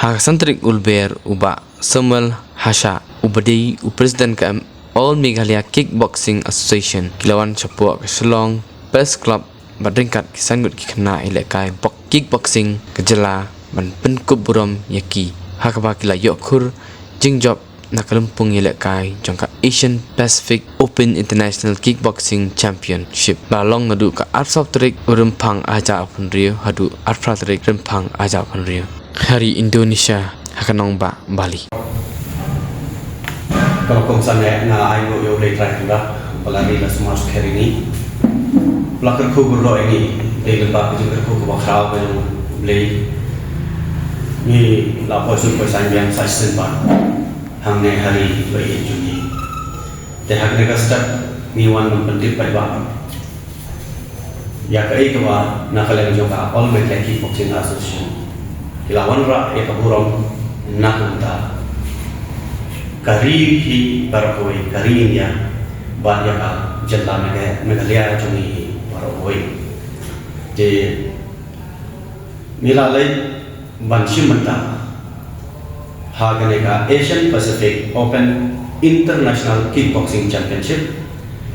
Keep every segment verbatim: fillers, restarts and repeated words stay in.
Ha ka san tarik Lber, u Bah Samuel Hasha, uba dei u President ka All Meghalaya Kickboxing Association, ki la wan shapoh ka Shillong Press Club bad ryngkat ki san ngut ki khynnah ïalehkai box-, kickboxing ka jylla ban pynkup burom ïa ki, ha kaba ki la ïoh khur jingjop na ka lympung ïalehkai jong ka Asian Pacific Open International Kickboxing Championship, ba la long naduh ka arphew tarik u Rymphang arhajar arphew hynriew haduh arphew tarik Rymphang arhajar arphew hynriew ha ri Indonesia, ha ka nongbah Bali. Ka la kongsan eh, nga ai nguh ïa U Blei Trai Kynrad ba la ri la sumar sukher ïa ngi, ba la kyrkhu kyrdoh ïa ngi. Dei lyngba ka jingkyrkhu kaba khraw ka jong U Blei ngi la poi suk poi saiñ biang sa shisien pat hangne ha ri ba ïeit jong ngi. Te ha kane ka step ngi wan ban pyntip paidbah ïa kaei kaba na ka liang jong ka All Meghalaya Kickboxing Association ki la wanrah ïa ka burom na ka bynta ka ri hi baroh kawei, ka ri India, bad ïa ka jylla Megha-, Meghalaya jong ngi hi baroh kawei. Te ngi la leit ban shim bynta ha kane ka Asian Pacific Open International Kickboxing Championship,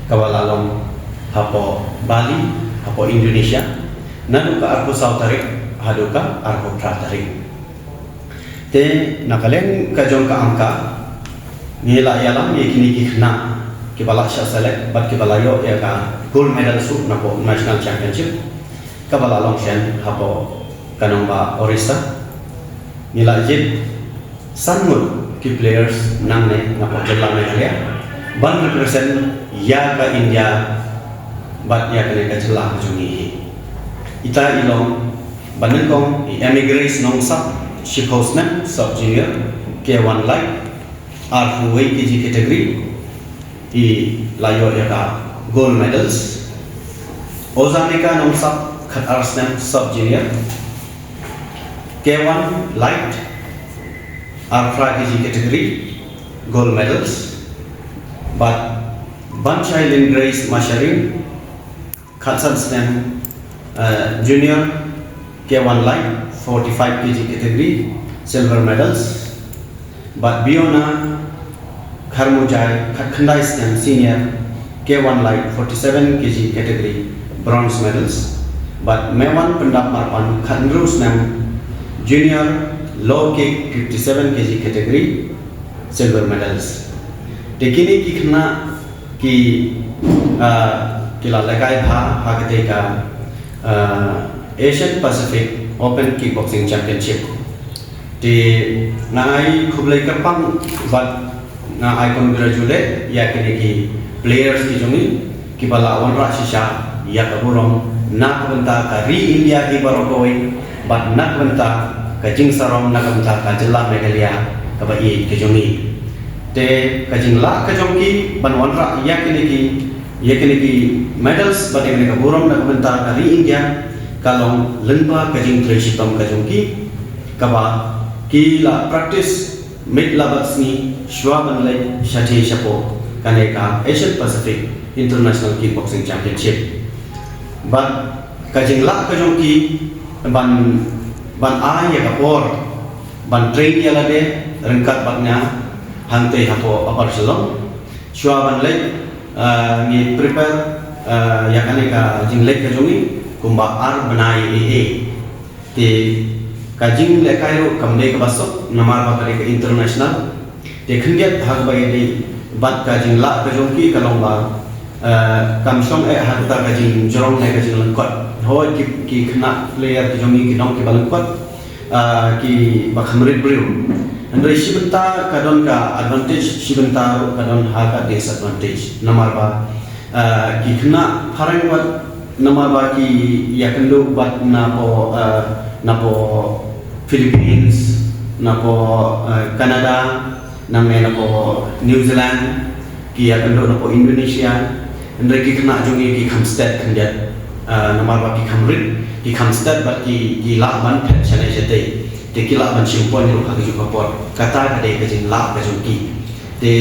kaba la long hapoh Bali, hapoh Indonesia, naduh ka arphew saw tarik haduh ka arphew phra tarik. Te na ka liang ka jong ka angka, ngi la ïalam ïa kine ki khynnah kiba la shah select bad kiba la ïoh ïa ka gold medal shuh napoh National Championship, kaba la long shen hapoh ka nongbah Orissa. Ngi la jied san ngut ki players nangne napoh jylla Meghalaya ban represent ïa ka India bad ïa kane ka jylla ka jong ngi hi. Ita i long ba nyngkong i Emmy Grace Nongsap, shiphew snem, sub junior, K one light, arphew wei kg category, i la ïoh ïa ka gold medals. Ozanika Nongsap, khatar snem, sub junior, K one light, arphew phra kg category, gold medals. Bad Banchailin Grace Masharing, khatsan snem, eh, junior, K one light, forty-five kg category, silver medals. Bad Biona Kharmujai, khatkhyndai snem, senior, K one light, forty-seven kg category, bronze medals. Bad Mewan Pyndap Marpan, khathynriew snem, junior, low kick, fifty-seven kg category, silver medals. Te kine ki khynnah ki, ah, ki la lehkai bha ha katei ka, ah, Asian Pacific Open Kickboxing Championship. Te nga ai khublei kyrpang bad nga ai congratulate ïa kine ki players ki jong ngi kiba la wanrah shisha ïa ka burom na ka bynta ka ri India hi baroh kawei bad na ka bynta ka jingsarong na ka bynta ka jylla Meghalaya kaba ïeit ka jong ngi. Te ka jinglah ka jong ki ban wanrah ïa kine ki, ïa kine ki medals bad ïa kine ka burom na ka bynta ka ri India ka long lyngba ka jingtrei shitom ka jong ki, kaba ki la practice miet la bad sngi shuwa ban leit shathie shapoh kane ka Asian Pacific International Kickboxing Championship. Bad ka jinglah ka jong ki ban, ban ai ïa ka por ban train ïa lade ryngkat bad nga hangtei hapoh Upper Shillong. Shuwa ban leit, ah, ngi prepare, ah, ïa kane ka jingleit ka jong ngi kumba ar bnai ei ei. Te ka jinglehkai ruh kam dei kaba suk namar ba ka dei ka international. Te khyndiat ha kaba ïadei bad ka jinglah ka jong ki ka long ba, eh, kam shong eh ha kata ka jingjrong ne ka jinglyngkot. Hooid ki, ki khynnah player ki jong ngi ki long kiba lyngkot, eh, kiba kham rit briew. Hynrei shi bynta ka don ka advantage, shi bynta ruh ka don ha ka disadvantage. Namar ba, eh, ki khynnah phareng wat namar ba ki ïakynduh bad napoh, eh, napoh Philippines, napoh, eh, Canada, nangne napoh New Zealand, ki ïakynduh napoh Indonesia, hynrei ki khynnah jong ngi ki kham stet khyndiat, eh, namar ba ki kham rit, ki kham stet bad ki, ki lah ban phet shane shatei. Te ki lah ban shim point ruh ha kajuh ka por. Kata ka dei ka jinglah ka jong ki. Te,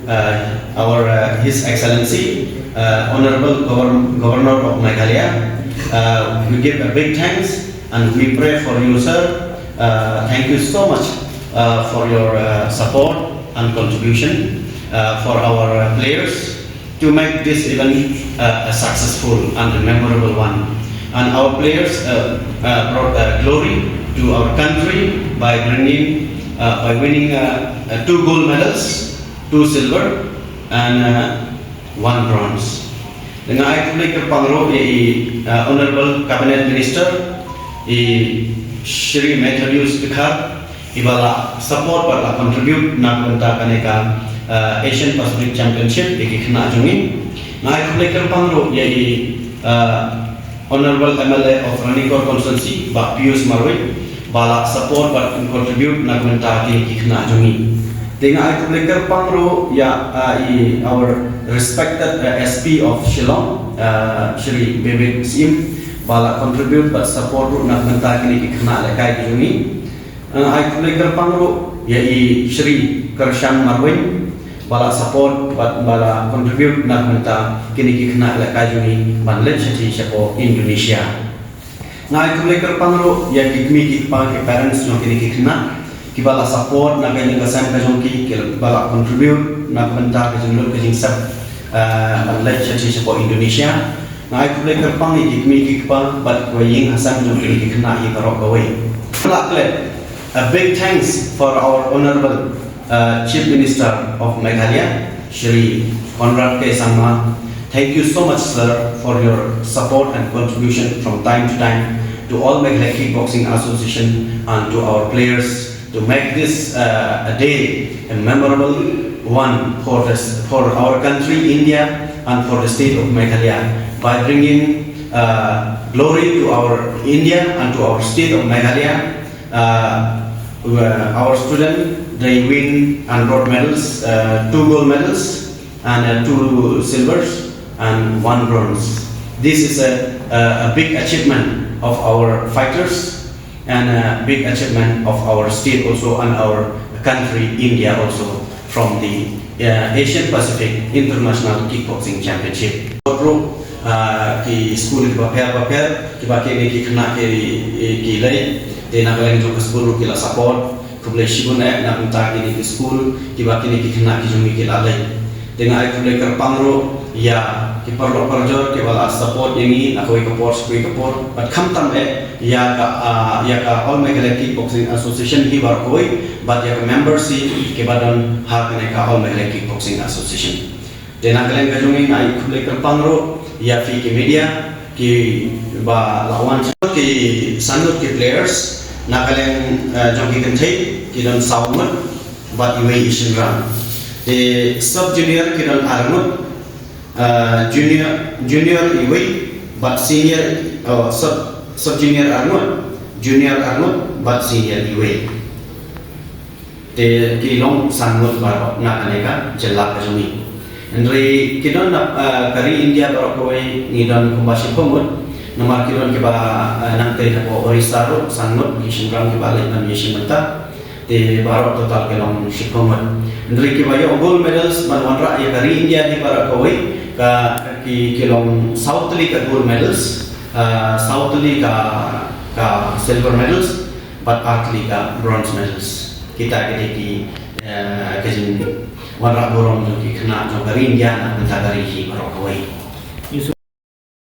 uh, our, uh, His Excellency, uh, Honorable Govern-, Governor of Meghalaya, uh, we give a big thanks and we pray for you, sir, Uh, thank you so much uh, for your uh, support and contribution uh, for our uh, players to make this event uh, a successful and a memorable one. And our players uh, uh, brought uh, glory to our country by bringing, uh, by winning uh, uh, two gold medals, two silver, and uh, one bronze. Nga ai khublei kyrpang ruh ïa i uh, Honorable Cabinet Minister, i Shri Methodius Dkhar, iba la support bad la contribute na ka bynta kane ka uh, Asian Pacific Championship ïa ki khynnah jong ngi. Nga ai khublei kyrpang ruh ïa i uh, Honorable M L A of Ranikor Constituency, Bah Pius Marwein, ba la support bad contribute na ka bynta kine ki khynnah jong ngi. Te nga ai khublei kyrpang ruh ïa uh, i our respected uh, S P of Shillong, uh, Shri Vivek Syiem, ba la contribute bad support ruh na ka bynta kine ki khynnah lehkai ki jong ngi. Uh, ai khublei kyrpang ruh ïa i Shri Kyrshan Marwein ba la support bad ba la contribute na ka bynta kine ki khynnah lehkai jong ngi ban leit shatei shapoh Indonesia. Nga ai khublei kyrpang ruh ïa ki kmie ki kpa ki parents jong kine ki khynnah kiba la support na ka ïing ka sem ka jong ki, kiba la contribute na ka bynta ka jinglut ka jingsep uh, ban leit shatei shapoh Indonesia. Nga ai khublei kyrpang ïa ki kmie ki kpa bad kiba ïing ha sem jong kine ki khynnah ïa baroh kawei. Lah klet, a big thanks for our honorable uh, Chief Minister of Meghalaya, Shri Conrad K Sangma. Thank you so much, sir, for your support and contribution from time to time to all Meghalaya Kickboxing Association and to our players to make this uh, a day a memorable one for this for our country India and for the state of Meghalaya by bringing uh, glory to our India and to our state of Meghalaya. Uh, uh, our student, they win and brought medals, uh, two gold medals and uh, two silvers and one bronze. This is a, a, a big achievement of our fighters and a big achievement of our state also and our country India also from the uh, Asian Pacific International Kickboxing Championship. Ruh uh, ki school kiba pher ba pher kiba kine ki khynnah ki ki lei te na ka liang jong ka school ruh ki la support. Khublei shibun eh na ka bynta kine ki school kiba kine ki khynnah ki jong ngi ki la lei. Te nga ai khublei kyrpang ruh ïa ki paralok parajor kiba la support ïa ngi na kawei ka por sha kawei ka por bad khamtam eh ïa ka uh, ïa ka All Meghalaya Kickboxing Association hi baroh kawei bad ïa ka members hi kiba don ha kane ka All Meghalaya Kickboxing Association. Te na ka liang ka jong ngi nga ai khublei kyrpang ruh ïa phi ki media kiba la wan ki san ngut ki players na ka liang uh, jong ki kynthei ki don saw ngut bad iwei i shynrang. Te sub junior ki don ar ngut, uh, junior junior iwei bad senior oh, sub sub junior ar ngut, junior ar ngut bad senior iwei. Te ki long san ngut baroh na kane ka jylla ka jong ngi. Hynrei ki don na uh, ka ri India baroh kawei ngi don kumba shiphew ngut. Namar ki don kiba uh, nangtei na ko Orissa ruh san ngut ki shynrang kiba leit ban ïashim bynta. Te baroh total ki long shiphew ngut. Hynrei kiba ïoh gold medals ban wanrah ïa ka ri India hi baroh kawei ka ki ki long saw tylli ka gold medals, uh, saw tylli ka ka silver medals bad ar tylli ka bronze medals. Kita ki dei ki uh, ka jingwanrah burom jong ki khynnah jong ka ri India na bynta ka ri hi baroh kawei.